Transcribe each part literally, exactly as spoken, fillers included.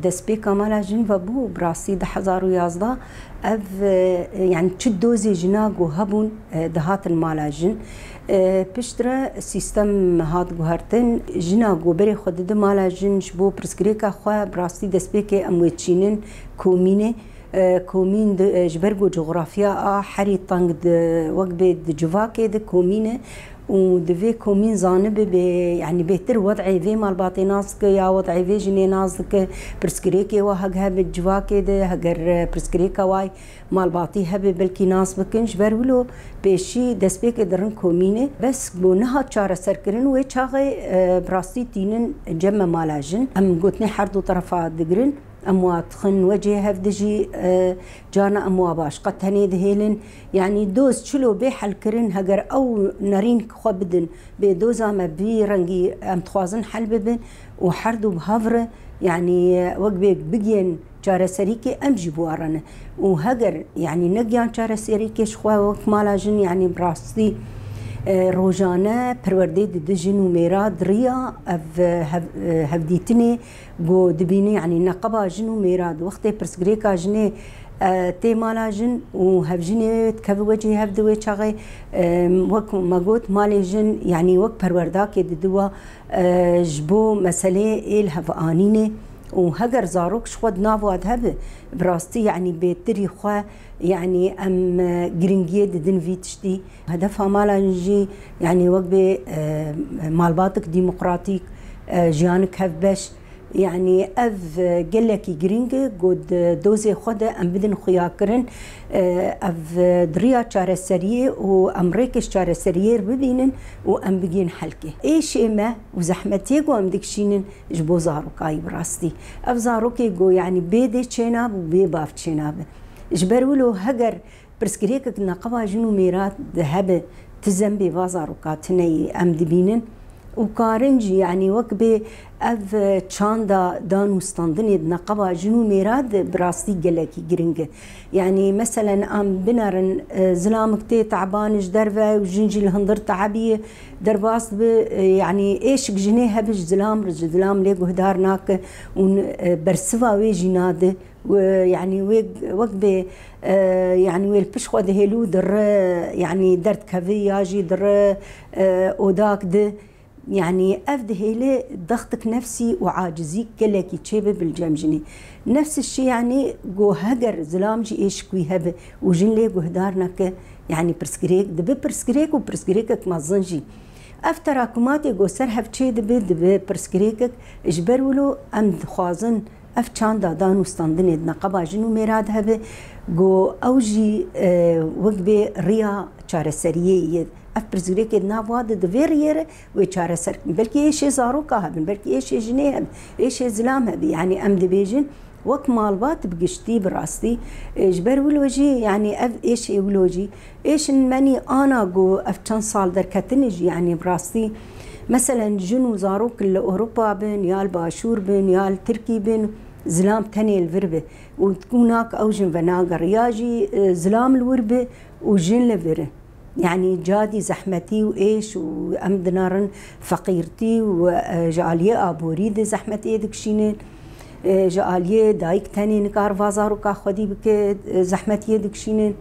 Destpêka mala jin vebû, bi rastî du hezar û yazdeh ev, e, yani çi dozê jina ku hebûn, e, dihatin mala jin. E, piştre sîstem hat guhertin, jina ku berê xwe didi mala jin ji bo pirsgirêka xwe, bi rastî destpêkê em wê çînin komînê. E, komîn di, e, ji ber ku cografya a herî teng di, wek bê di civakê di komîn e û divê komîn zanibe bê, yani bêhtir wed'ê vê malbatê nas dike ya wed'ê vê jinê nas dike, pirsgirêkê wa hege hebe civakê de, heger, e, pirsgirêka way malbatî hebe belkî nas bikin. Ji ber wilo pêşî destpêkê dirin komînê. Bes ku nehat çareserkirin, wê çaxê, e, bi rastî tînin cem me mala jin. Em gotinê her du terefa digirin. Em wa dixin wecihê hev dijî, e, carna em wa başqa tenê dihêlin. Yanî doz çilo bê helkirin, heger ew nerîn xwe bidin, bê doza me bi vî rengî em dixwazin hel bibin û her du bi hev re, yanî, e, wek bê bigihên çareserîkê em jî bi wa re ne. Û heger, yanî, negihan çareserîkê ji xwe wek mala jin, yanî, bi rastî, e, rojane perwerdê didi jin û mêra di riya ev, e, hev-, e, hevdîtinê ku dibîne, yanî neqeba jin û mêra di wextê pirsgirêka jinê, e, tê mala jin û hevjinê wê dikeve wecihê hev di wê çaxê, e, wek me got, malê jin, yanî wek perwerdakê didi wa, e, ji bo meseleyê ê li hev anînê û heger zarok ji xwe di nav wa de hebe, bi rastî, yanî bêtirî xwe, yanî em, e, giringiyê didin vî tiştî. Hedefa mala jî, yanî wek bê, e, malbatek demokratîk, e, jiyanek hevbeş, yanî ev, e, gelekî giring e, ku di dozê xwe de em bidin xuyakirin, e, ev, e, di riya çareseriyê û em rêkê ji çareseriyê re bibînin û em bigihên helkê. Êşê me û zehmetiyê ku em dikişînin ji bo zarokayî bi rastî. Ev zarokê ku, yanî bê dê çênabe û bê bav çênabe. Ji ber wilo heger pirsgirêkek neqeba jin û mêra de hebe, ti zembê va zaroka tune yê em dibînin û karin jî, yanî wek bê ev çanda dan û standinê di neqeba jin û mêra de bi rastî gelekî giring e. Yanî meselen em binerin, e, zilamik tê teban ji derve û jin jî li hundir tebiye derbas dibe, e, yanî êşik jinê hebe ji zilam re, ji zilam lê guhdar nake û, e, bersiva wê jî nade. We, yanî wê wek bê, e, yanî wê li pişt xwe dihêlû dire, yanî derdkevî ya jî dire, e, odak di. Yanî ev dihêle dextik nefsî û acizî gelekî çêbe bil cem jinî. Nefs şî, yanî go heger zilam jî êşik wî hebe û jin lê guhdar neke, yanî pirsgirêk dibe pirsgirêk û pirsgirêkek mezin jî. Ev terakumatê go ser hev çê dibe, dibe pirsgirêkek. Ji ber wilo em dixwazin ev çanda dan û standinê di neqeba jin û mêra de hebe, ku ew jî, e, wek bê riya çareseriyê yê. Ev pirsgirêkê di nav wa de di vê riyê re wê çareser kirin. Belkî êşê zaroka hebin, belkî êşê jinê hebin, êşê zilam hebin. Yanî em dibêjin wek malbat bi giştî, bi rastî, e, ji ber wilo jî, yanî ev êşê wilo jî, êşin menî ana ku ev çend sal derketine jî, yanî bi rastî, meselen, jin û zarok li Ewropa bin, ya li Başûr bin, ya li Tirkî bin, zilam tenê li vir be. Û dikû nak ew jin venagere. Ya jî, e, zilam li wir be û jin li vir e. Yanî cadî zehmetî û êş û em dinarin feqîrtî û, e, ji aliyê aborî de zehmetiyê dikişînin. E, ji aliyê dayik tenê nikar va zaroka xwedî bike, e, zehmetiyê dikişînin.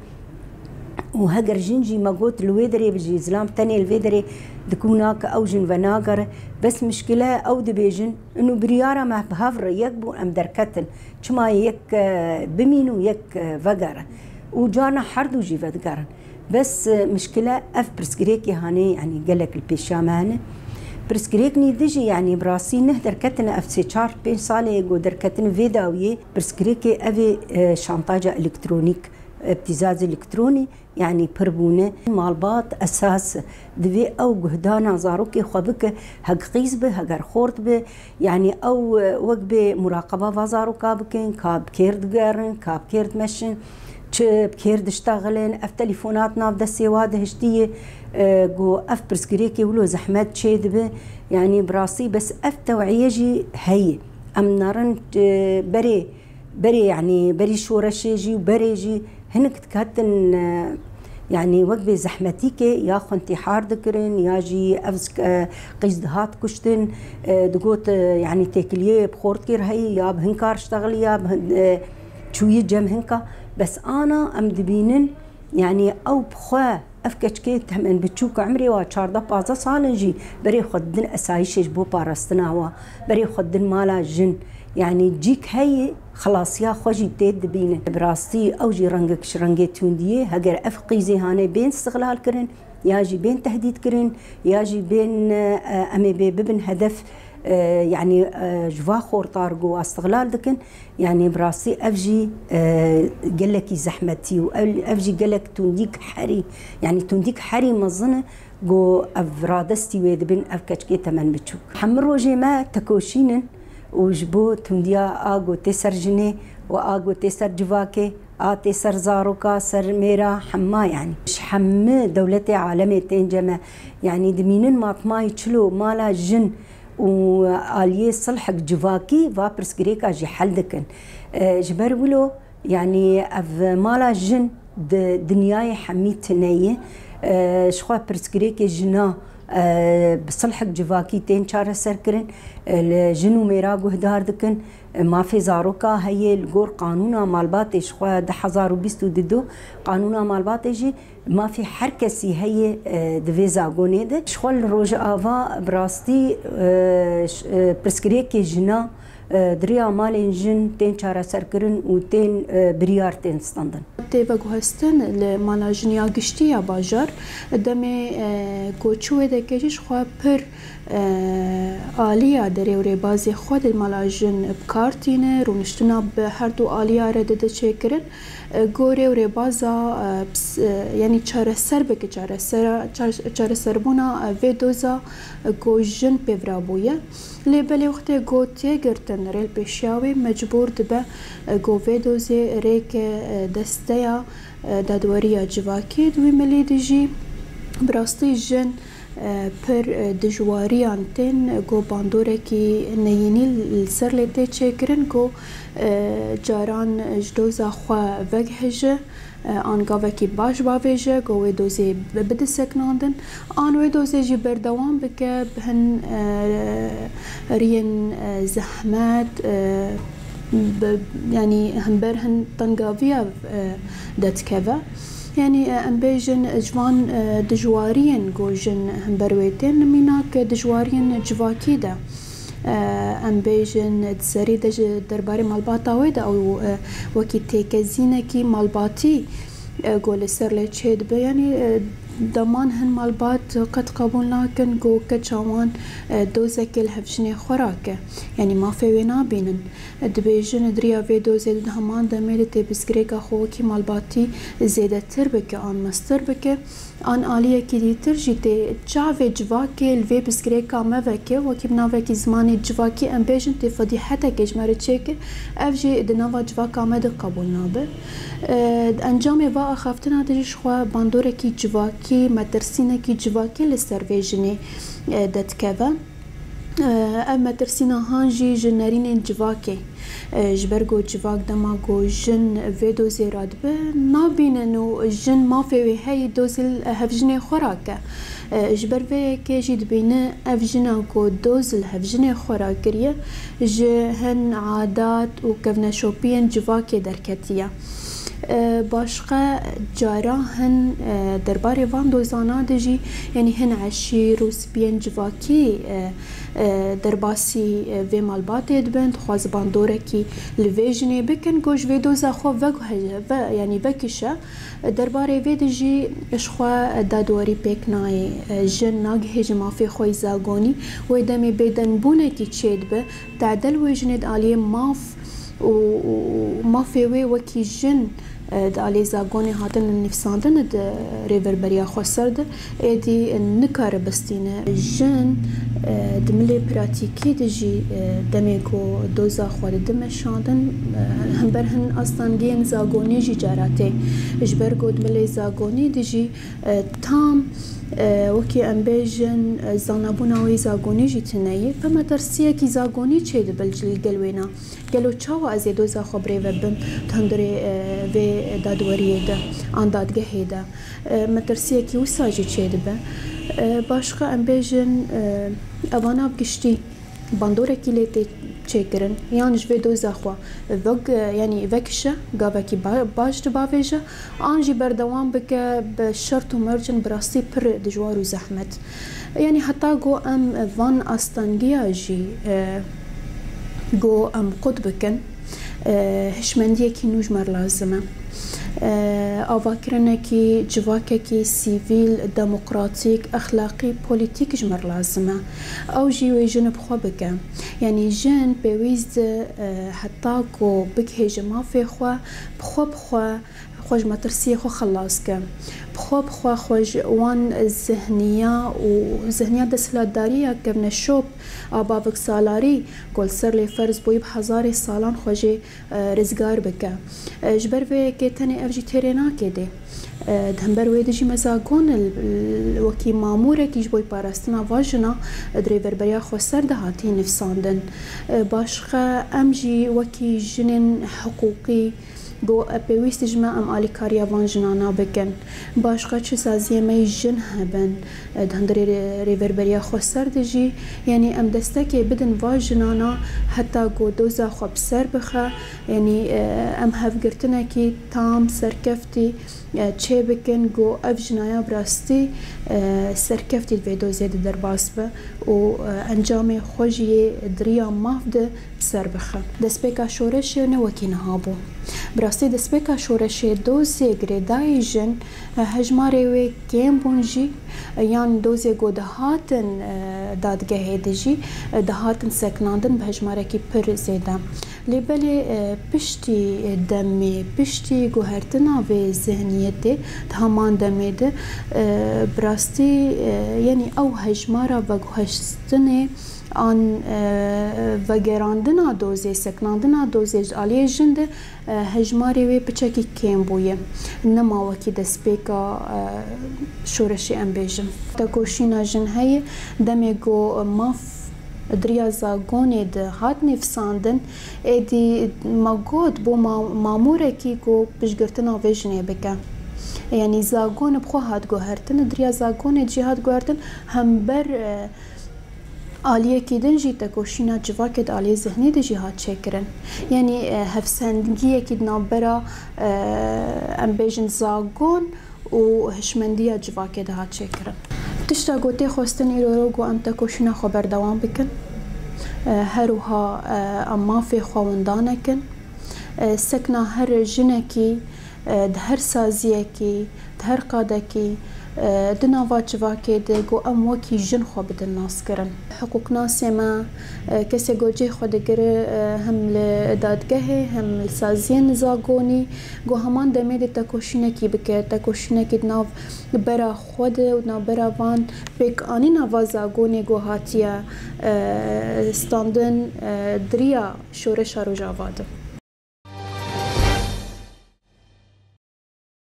Û heger jin jî me got li wê derê bi jî zilam tenê li vê derê dikû nake ew jin venagere. Bes mişkile ew dibêjin, inu biryara me bi hev re yek bû, em derketin. Çima yek, e, bimîn û yek, e, vegere. Û carna her du jî vedigerin. Bes, e, mişkile ev pirsgirêkê hanê, yanî gelek li pêşiya me hene. Pirsgirêk nî dijî, yanî bi rastî neh derketine ev sê çar pênc salê ku derketine vê dawiyê. Pirsgirêkê ev ê, e, şantaja elektronîk, îbtîzazê elektronî, yanî pir bûne. Malbat esas divê ew guhdana zarokê xwe bike, heg qîz be, heger xort be, yanî ew, e, wek bê muraqeba va zaroka bikin, ka bi kêr digerin, ka bi kêr dimeşin, çi bi kêr diştexilin, ev telîfonat nav destê wa de hiştiye, e, ku ev pirsgirêkê wilo zehmet çê dibe. Yanî bi rastî bes ev tew'iye jî heye. Em narin, e, berê, berê, yanî berî şoreşê jî û berê jî hinek diketin, e, Yanî wek bê zehmetîkê ya xwe întîhar dikirin, ya jî ev zik-, e, qîz dihat kuştin, e, digot, e, yanî têkiliyê bi xortkê re heye, ya bi hin kar ştexilî, ya bi hin, e, çûyî cem hinka. Bes ana em dibînin, yanî ew bi xwe, ev keçikê temen biçûk, emrê wa çardeh pazdeh sal in jî berê xwe didin esayîşê ji bo parastina wa, berê xwe didin mala jin. Yanî cîk heye, xilasiya xwe jî tê dibînin. Bi rastî ew jî rengek ji rengê tundiyê, heger ev qîzê hane bên îstixlal kirin, ya jî bên tehdît kirin, ya jî bên, e, em ê bê bibin hedef, e, yanî, e, ji va xortar ku wa îstixlal dikin, yanî bi rastî ev jî, e, gelekî zehmetî û ev, ev jî gelek tundîk herî, yanî tundîk herî mezin e ku ev radestî wê dibin ev keçikê temen biçûk. Hemû rojê me tekoşîn in û ji bo tundiya a ku tê ser jinê û a ku tê ser civakê, a tê ser zaroka, ser mêra, hema yanî. Ji hemû dewletê alemê tên cem e. Yanî dimînin matmayî çilo mala jin û aliyê silhek civakî va pirsgirêka jî hel dikin. E, ji ber wilo, yanî ev mala jin di dinyayê hemî tune ye. E, ji xwe pirsgirêkê jina, e, bi silhek civakî tên çareserkirin. E, li jin û mêra guhdar dikin. E, mafê zaroka heye li gor qanûna malbatê, ji xwe du hezar û bîst û du, qanûna malbatê jî mafê her kesî heye, e, di vê zagonê de. Ji xwe li Rojava bi rastî, e, ş-, e, pirsgirêkê jina, e, di riya malên jin tên çareserkirin û tên, e, biryar tên standin. Tê veguhestin li mala jin ya giştî ya bajar, demê, e, ku çû wê deke jî ji xwe pir, e, aliya derê û rêbazê xwe di mala jin bi kar tîne, rûniştina bi her du aliya re dide çêkirin. E, gorê û rêbaza, e, ps-, e, yanî çareser bike, çaresera, çar-, çareserbûna, e, vê doza, e, ku jin pê vira bûye. Lê belê wextê ku tê girtin rêlpêşiya wê, mecbûr dibe, e, ku vê dozê rêke, e, desteya, e, dadweriya civakî di wî milî de jî bi rastî jin, e, pir, e, dijwariyan tên, e, ku bandorekî neyînî li ser lê tê çêkirin, ku, e, caran ji doza xwe vegihêje, e, an gavekî baş bavêje, ku wê dozê bi-, bide sekinandin, an wê dozê jî berdewam bike, bi hin, e, riyên, e, zehmet, e, bi, yanî hember hin tengaviya, e, de dikeve. Yanî, e, em bêjin ji van, e, dijwariyên ku jin hember wê tên, mînak dijwariyên civakî de. E, em bêjin di serî de ji derbarê malbata wê de ew, e, wekî têkezînekî malbatî, e, ku li ser lê çêdibe. Yanî, e, deman hin malbat qet qebûl nakin ku keça wan, e, dozekê li hevjinê xwe rake. Yanî mafê wê nabînin. Dibêjin di riya vê dozê de di heman demê de tê pirsgirêka xwe wekî malbatî zêdetir bike an mestir bike, an aliyekî dîtir jî tê çavê civakê li vê pirsgirêka me veke, wekî bi navekî zimanê civakî em bêjin tê fedîhetekê ji me re çêke, ev jî di nava civaka me de qebûl nabe. E, di encamê va axaftina de jî ji xwe bandorekî civakî, metirsînekî civakî li ser vê jinê, e, de dikeve. Ev metirsîna han jî ji nerînên civakê, e, ji ber ku civak dema ku jin vê dozê radibe, nabînin û jin mafê wê heyî dozê li hevjinê xwe rake. E, ji ber vê yekê jî dibîne ev jina ku doz li hevjinê xwe rakiriye, ji hin adat û kevneşopiyên civakê derketiye. E, başqe cara hin, e, derbarê van dozana de jî, yanî hin eşîr û spiyên civakî, e, e, derbasî, e, vê malbatê dibin, dixwaze bandorekî li vê jinê bikin, ku ji vê doza xwe veguhe-, ve-, yanî vekişe. Derbarê vê de jî ji xwe dadwerî pêk nayê. E, jin nagihêje mafê xwe yî zagonî, wê demê bêdenbûnekî çêdibe, tadel wê jinê di aliyê maf û, û mafê wê wekî jin, e, di aliyê zagonê hatin nivîsandin di rêverberiya xweser de, êdî nikare bistîne. Jin, e, di milê pratîkî de jî, e, demê ku doza xwe dide meşandin, e, hember hin astengiyên zagonî jî cara tê. Ji ber ku di milê zagonî de jî, e, tam, e, wekî em bêjin, e, zanabûna wê zagonî jî tune ye. Pe metirsiyekî zagonî çêdibe li gel wêna. Gelo çawa ez ê doza xwe birêve bim, di hundirê, e, vê dadweriyê de an dadgehê de, e, metirsiyekî wisa jî çêdibe. E, başqa em bêjin, e, evana bi giştî bandorekî lê tê çêkirin, yan ji vê doza xwe vek, e, yanî vekişe, gavekî ba-, baş dibavêje, an jî berdewam bike bi şert û mercên bi rastî pir dijwar û zehmet. Yanî heta ku em van astengiya jî, e, ku em qut bikin, e, hişmendiyekî nû ji me re lazim e. E, avakirinekî, civakekî sivîl, demokratîk, exlaqî, polîtîk ji me re lazim e. Ew jî wê jin bi xwe bike. Yanî jin pêwîst e, heta ku bigihêje mafê xwe, bi xwe bi xwe xwe ji metirsiyê xwe xelas ke. Bi xwe bi xwe xwe ji wan zihniya û zihniya desthilatdariya kevneşop a bavek salarî ku li ser lê ferz bûyî bi hezarê salan xwe jê, e, rizgar bike. E, ji ber vê yekê tenê ev jî têrê nake dê. E, di hember wê de jî me zagon li, li, wekî mamûrekî ji bo parastina va jina, e, di Rêverberiya Xweser de hatî nivsandin. E, başqa em jî wekî jinên hiqûqî, Go, e, pêwîst ji me em alîkariya van jinana bikin. Başqa çi saziyê me yî jin hebin, e, di hundirê rê-, Rêverberiya Xweser de jî, yanî em destekê bidin va jinana heta ku doza xwe bi ser bixe, yanî, e, em hevgirtinekî tam serkeftî, e, çê bikin ku ev jinaya bi rastî, e, serkeftî di vê dozê de derbas be û, e, encamê xwe jî yê di riya maf de bi ser bixe. Destpêka şoreşê ne wekî niha bû. Bi rastî destpêka şoreşê dozê girêdayî jin, e, hejmarê wê kêm bûn jî, e, yan dozê ku dihatin, e, dadgehê de jî, e, dihatin sekinandin bi hejmarekî pir zêde. Lê belê, e, piştî demê, piştî guhertina vê zihniyetê di heman demê de, e, bi rastî, e, yanî ew hejmara veguheştinê an, e, vegerandina dozê, sekinandina dozê ji aliyê jin de, e, hejmarê wê piçekî kêm bûye. Nema wekî destpêka, e, şoreşê em bêjin. Tekoşîna jin heye, demê ku maf di riya zagonê de hat nivîsandin, êdî me got bo ma-, mamûrekî ku piştgirtina vê jinê bike. Yanî zagon bi xwe hat guhertin, di riya zagonê jî hat guhertin, hember, e, aliyekî din jî tekoşîna civakê di aliyê zihnî de jî hat çêkirin. Yanî, e, hevsengiyekî di navbera, e, em bêjin zagon û hişmendiya civakê de hat çêkirin. Tişta ku tê xwestin îro ro ku em tekoşîna xwe berdewam bikin. E, her wiha, e, em mafê xwe winda nekin. E, sekna her jinekî, e, di her saziyekî, di her qadekî, e, di nava civakê de ku em wekî jin xwe bidin naskirin. Hiqûqnasê me, e, kesê ku cihê xwe digire, e, hem li dadgehê, hem li saziyên zagonî, ku heman demê de tekoşînekî bike, tekoşînekî di nav bera xwe de û di nav bera van pêkanîna va zagonê ku hatiye, e, standin, e, di riya şoreşa Rojava de.